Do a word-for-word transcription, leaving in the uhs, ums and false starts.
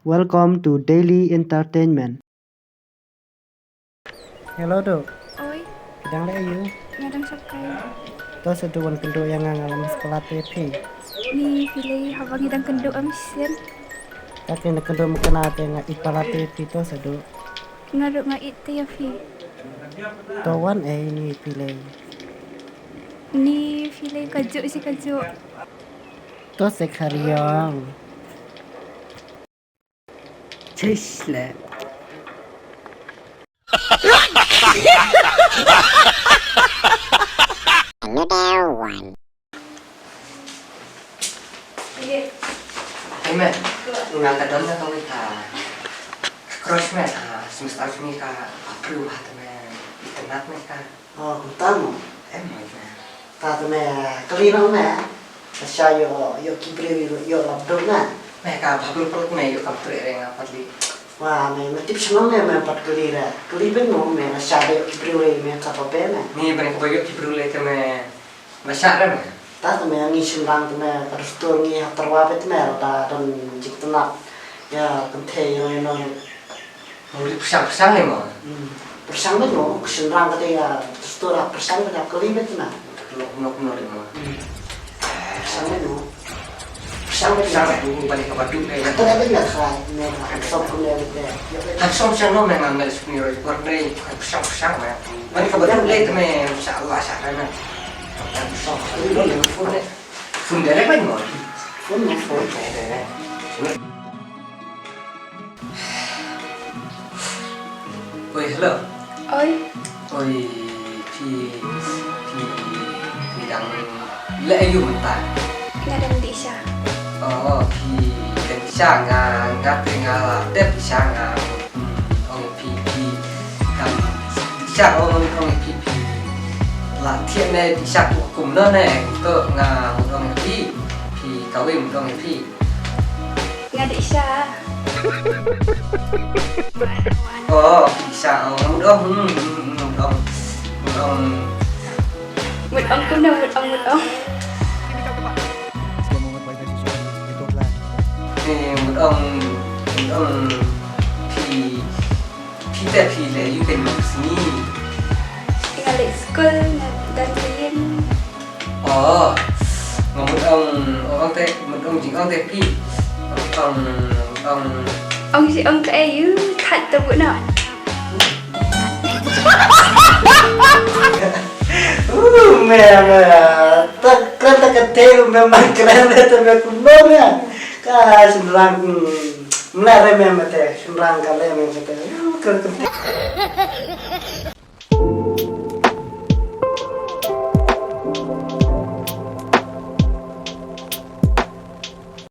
Welcome to Daily Entertainment. Hello, Duh. Oi. Phi dang leh aiu? Nga dang shongkai. To sa Duh wan kynduh ïa nga, nga la mih palat ïa phi. Ni phi lei haba ngi dang kynduh em sien. Ta phi na kynduh mynta te nga ïeit palat ïa phi to sa Duh. Nga ruh nga ïeit te ïa phi. To wan ei ni phi lei. Ni phi lei kajuh shi kajuh. To se khariong. Chisle. Another one. Hey, me, nga ka don da kawei ka crush me, ka semester jong ngi ka approve ha te me, itynnad me ka. Oh, kumta mo. Em, mo me. Ta te me, kylli noh me. Ka sha ïoh, ïoh ki briew ïoh, ïoh lap duk na. Me ka bhabriew pynlut me ïoh kam treh re nga pat lei. Wa me, me tip shnong me, me pat kylli re. Kylli beit mo me, ka sha ïoh ki briew re me ka ba be me. Ni bane ka ba ïoh ki briew lei te me. Ba shah re me. Ta te me ngi shynrang te me ka dustur ngi ha tyrwa beit te me lada don jingtynnat. Ïa kynthei ïa no ïa no. Mo ri pyrshang pyrshang le mo. Hmm. Pyrshang beit mo, shynrang kata ïa dustur ha pyrshang beit ha kylli beit te me. Nok nok nok le mo. Hmm. Pyrshang beit mo. Pyrshang beit mo. Pyrshang beit mo, balik ka batu le. Kata beit me try me handsome kum le beit te. Handsome sha no me nga me sku ni roi por dei. Pyrshang pyrshang me. Balik ka batu le te me, insya Allah sha re me. Phone direct beit mo. Phone mo, phone. Oi, hello. Oi. Oi, phi, phi, phi dang leh aiu mynta? Nga dang dih sha. Oh, phi dang dih sha, nga, nga te nga la dep dih sha nga. Hmm, ong phi, phi, kam, sha ong, ong phi, phi. La thiah ne, sha kumno ne, to nga mut ong phi, phi kawei mut ong phi. Nga dih sha. Oh, dih sha, oh, mut ong, hmm, hmm, mut ong, mut ong. Mut ong kumno, mut ong, mut ong. Eh, mut ong, mut ong, phi, phi te phi leh aiu kein mynta ka sngi? Nga leit skul, nga don training. Oh, nga mut ong, ong te, mut ong jingong te phi. Ong, ong. Ong shi ong kaei, u thait to buh noh. Uh, me, me. Ta kren ta ka te, me man kren te, me kumno me. Ka shynrang, hmm, mla re me mate, shynrang ka le me mate. Uh, ka, ka.